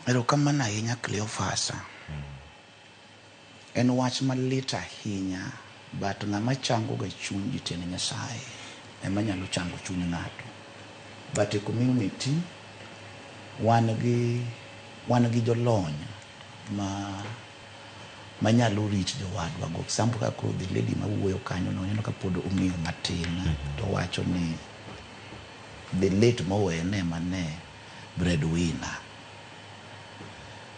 Erokamano ahinya, Cleophas. En wach malit ahinya, but ng'ama chango ga chuny ji to en Nyasaye ema nyalo chango chuny ng'ato. But e community wan gi jolony ma manyalo reach jowadwa go. Example, kaka koro the lady mawuoyo kanyo no, ineno ka pod ong'eyo matin to wacho ni the late mowene mane breadwinner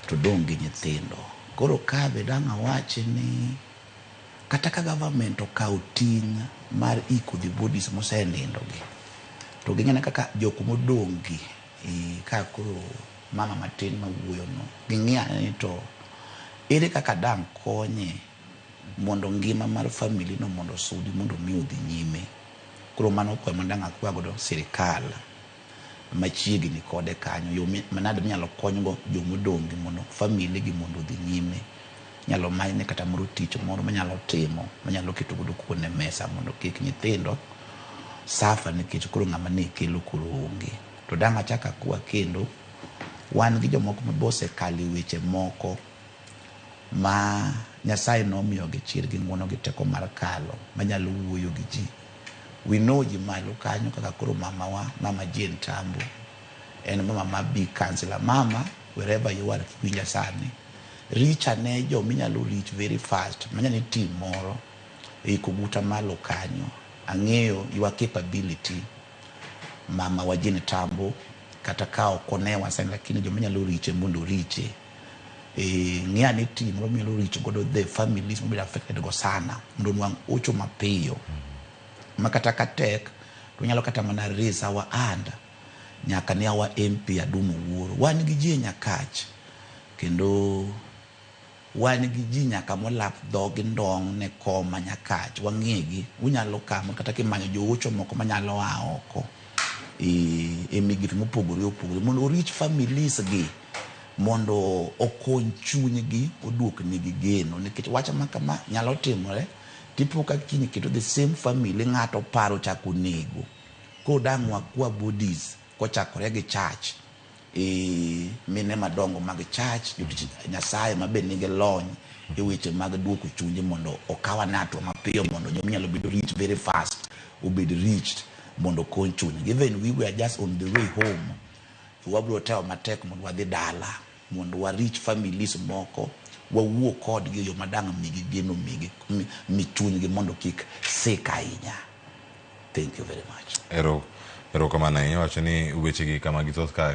to dong' gi nyithindo. Koro ka be dang' awachi ni kata ka government okawo ting' mar iko the bodies mosenindo gi, to ging'e kaka jok modong' gi ka koro mama matin mawuoyo no, ging'i ane ni to ere kaka dang' konye mondo ngima mar family no mondo osudi mondo mi odhi nyime. Koro mano kwayo ma dang' akwa godo sirikal machiegni kode kanyo, yo manade minyalo konygo jomodong' gi mondo family gi mondo odhi nyime. Inyalo manyne kata moro tich moro manyalo timo manyalo keto godo kuon e mesa mondo kik nyithindo suffer nikech koro ng'ama ne kelo koro onge. To dang' achak akwa kendo, wan gi jomoko ma be osekalo e weche moko ma Nyasaye nomiyogi chir gi ng'uono gi teko mar kalo manyalo wuoyo gi ji. We know ji malo kanyo kaka koro mamawa, Mama Jane Tambo, en mama ma big councillor. Mama, wherever you are, kiwinja sani, reach ane jominyalo reach very fast. Manyani team moro e Koguta malo kanyo. Ang'eyo your capability, mama wa Jane Tambo, kata ka ok onewa sani, lakini joma nyalo riche mondo oriche. Ng'i ane team moro minyalo reach godo the families mobedo affected go sana mondo onwang' hocho mapiyo ma kata ka tek to nyalo kata mana raise our hand nyaka ne our MP Adum Owuor. Wan gi ji e Nyakach kendo wan gi ji nyaka molap dhogi ndong' ne koma Nyakach. Wang'egi unyalo kama kata kimanyo joocho moko manyalo a oko e migepe mopogore opogore mondo orich families gi mondo okony chunygi oduok negi geno, nikech wach ma kama nyalo timore tipo ka kiny kendo the same family ng'ato paro chako nego. Koro dang' wakwa bodies kochakore gi church, mine madongo mag church, jotich Nyasaye ma be nigi lony e weche mag duoko chunje mondo okaw ane hatua mapiyo mondo joma nyalo bedo reach very fast obed reached mondo okony chunygi. Even we were just on the way home, wabiro temo matek mondo wadhi dala mondo wa reach families moko, wawuo kodgi e yo madang' migi geno, migi mi chunygi mondo kik sik ahinya. Thank you very much. Erokamano ahinya. Wacho ni wechegi kama githoth ka